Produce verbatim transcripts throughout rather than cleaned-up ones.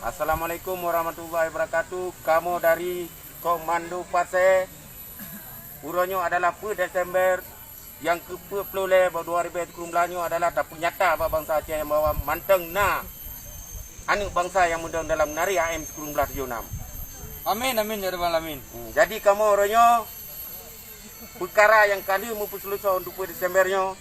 Assalamualaikum warahmatullahi wabarakatuh. Kamoe dari Komando Pasé. Uroe nyoe adalah peuet Desember nyang keu peuet ploh lhèe bak dua ribèe sikureueng blah nyoe adalah tapeunyata bak bansa Aceh bahwa mantong na aneuk bansa nyang meudong dalam Nari A M sikureueng blah tujoh nam. Amin, amin, ya rabbal alamin. Hmm, jadi kamoe uroe nyoe peukara nyang ka lheueh meupeuseuleusoe untuk peuet Desember nyoe,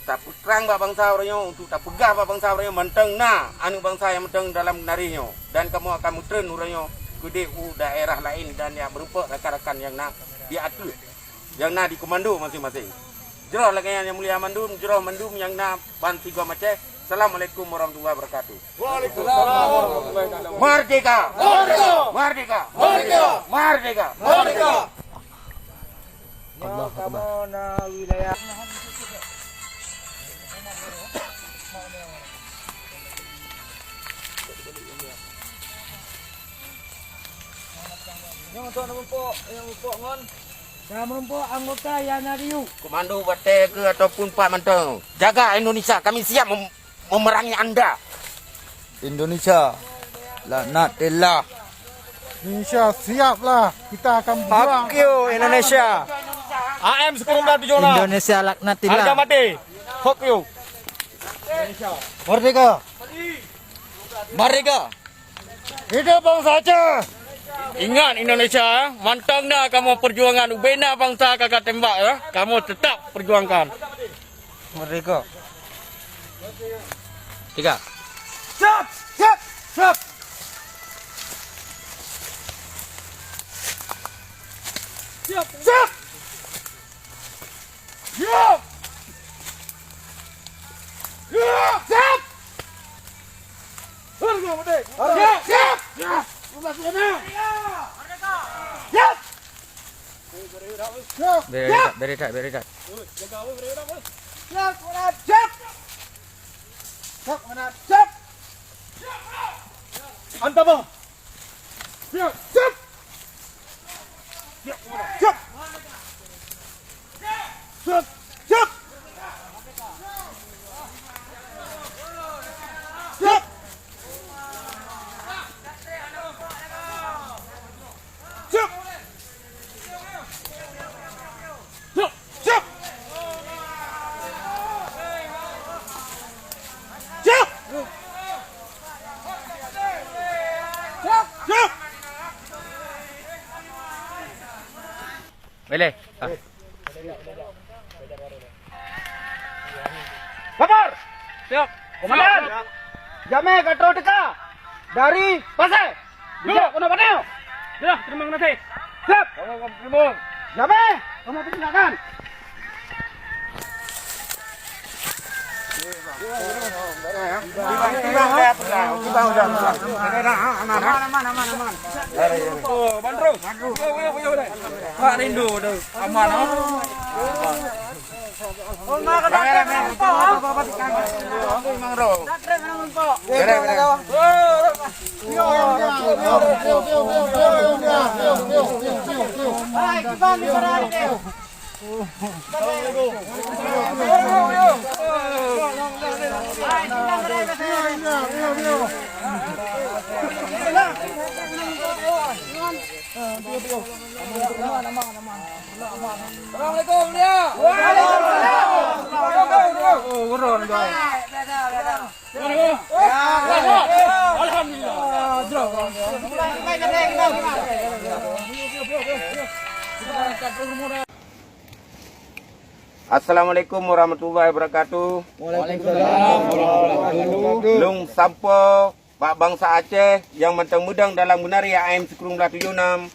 tapeutrang bak bansa uroe nyoe, untuk tapeugah bak bansa uroe nyoe, mantong na aneuk bansa nyang mantong dalam Nari nyoe. Dan kamoe akan meutreun uroe nyoe keudeh u daerah laén dan jak meurumpok rakan-rakan nyang na di ateueh, nyang na di komando maséng-maséng. Jroh lagèe nyan nyang mulia mandum, jroh mandum nyang na ban sigom Aceh. Assalamualaikum warahmatullahi wabarakatuh. Waalaikumsalam warahmatullahi wabarakatuh. Merdeka! Merdeka! Merdeka! Merdeka! Merdeka! Merdeka! Nyoe kamoe na wilayah. Nyoe untuk na mumpok, nyang mumpok ngon. Ka meurumpok anggota nyang na di u. Komando batèe keuh ataupun pat mantong. Jaga Indonesia, kami siap mem-, memerangi anda. Indonesia, laknatillah. Indonesia, siaplah. Kita akan berjuang. Fuck you, Indonesia. A M sikureueng blah tujoh nam. Indonesia, laknatillah. Harga mati. Fuck you. Merdeka. Merdeka. Hidup bansa Aceh! Ingat Indonesia, mantong na kamoe perjuangan, ubena bansa ka katembak, ya. Kamoe tetap perjuangkan. Merdeka. Tiga. Siap! Siap! Siap! Siap! Siap! Siap! Siap! Siap! Harga merdeka! Siap! Siap! Siap! Siap! Siap! Beri dah, beri dah, beri dah. Siap! Siap! Siap! Siap! Siap! Siap! Siap! Siap! Siap! Siap! Siap! Siap! Siap! Siap! Siap! Siap! Boleh. Ah. Kabar! Siap. Komandan! Jamé ka troh teuka dari Pasé. Siap. Keunoe Pasé. Siap, terima kasih. Siap. Jamé, kamoe persilakan. Oh, Bandro. Bandro. Pak rindu tu. Aman, oh. Assalamualaikum, Buya. Waalaikumsalam. Alhamdulillah. Assalamualaikum warahmatullahi wabarakatuh. Waalaikumsalam warahmatullahi wabarakatuh. Lôn sampoe bak bansa Aceh nyang mantong meudong dalam Nari A M sikureueng blah tujoh nam,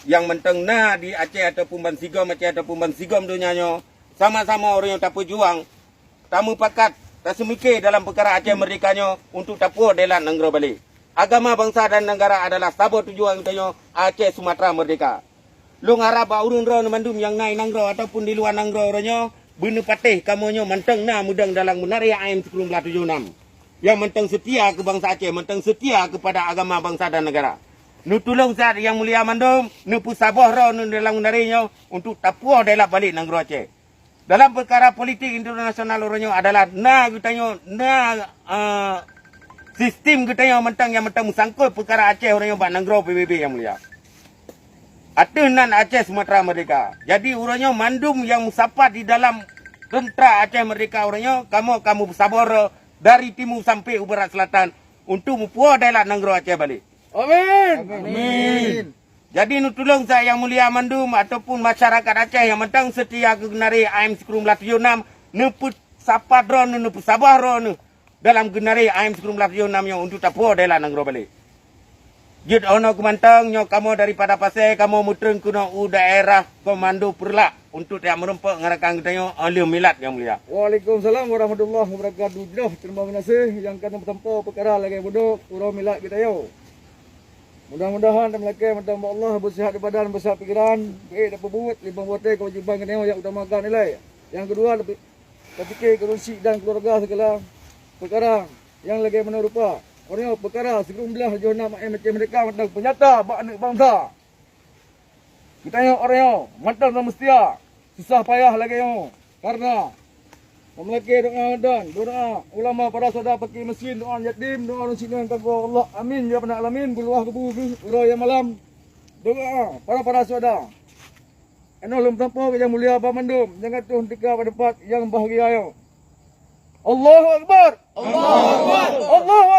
nyang mantong na di Aceh ataupun bansigom Aceh ataupun bansigom donya nyoe, sama-sama ureueng nyang tapeujuang, tameupakat, taseumike dalam peukara Aceh meurdeka nyoe untuk tapuwoe deulat nanggroe balek. Agama, bansa dan negara adalah saboh tujuan geutanyoe, Aceh Sumatra meurdeka. Lôn harab bak ureueng droeneuh mandum nyang na i nanggroe ataupun di luwa nanggroe uroe nyoe, beuneupatéh kamoe nyoe mantong na meudong dalam Nari A M sikureueng blah tujoh nam. Nyang mantong seutia keu bansa Aceh, mantong seutia keupada agama, bansa dan negara. Neutulông zat nyang mulia mandum, neupeusaboh droeneuh dalam Nari nyoe untuk tapuwoe deulat balek nanggroe Aceh. Dalam peukara politik internasional uroe nyoe adalah na geutanyoe na, eh, Sistem geutanyoe mantong nyang mantong meusangkot peukara Aceh uroe nyoe bak nanggroe P B B nyang mulia. Ateueh nan Aceh Sumatera Merdeka. Jadi uroe nyoe mandum nyang meusapat di dalam teuntra Aceh Merdeka uroe nyoe, kamoe ka meupeusaboh dari timu sampai u barat selatan untuk meupuwoe dailat nanggroe Aceh balek. Amin. Amin. Jadi neutulông sa nyang mulia mandum ataupun masyarakat Aceh nyang mantong seutia keu geunari A M sikureueng blah tujoh nam, neupeusapat droeneuh, neupeusaboh droeneuh dalam geunari A M sikureueng blah tujoh nam nyoe untuk tapuwoe dailat nanggroe balek. Jeuet 'oh noe keumantong nyoe kamoe daripada Pasè, kamoe meutrön keunoe u daerah Komando Peureulak untuk tajak meurumpok ngon rakan geutanyoe 'oh lheueh milad nyang mulia. Waalaikumsalam warahmatullahi wabarakatuh. Jroh teurimong geunaséh nyang ka neupeusampoe peukara lagèe bunoe uroe milad geutanyoe. Mudah-mudahan tameulakèe mantong bak Allah, beusihat di badan, beusihat pikiran, beuék tapeubuet limong watèe keuwajéban geutanyoe nyang utamakan ilèe. Nyang keudua, tapike keu ureueng chik dan keuluwarga sigala peukara nyang lagèe meunan rupa. Uroe nyoe peukara sikureueng blah tujoh nam A M Aceh Merdeka mantong peunyata bak aneuk bansa. Geutanyoe uroe nyoe mantong tameuseutia susah payah lagèe nyoe kareuna tameulakèe doa dan doa ulama, para syuhada, fakir miskin, doa yatim, doa ureueng chik ngon tanggoe Allah. Amin ya rabbal alamin. Beuluwah kubu uroe nyang malam doa para-para syuhada. 'Oh noe lôn peusampoe keu nyang mulia banmandum nyang ka troh teuka bak teumpat nyang bahgia nyoe. Allahu Akbar! Allahu Akbar! Allahu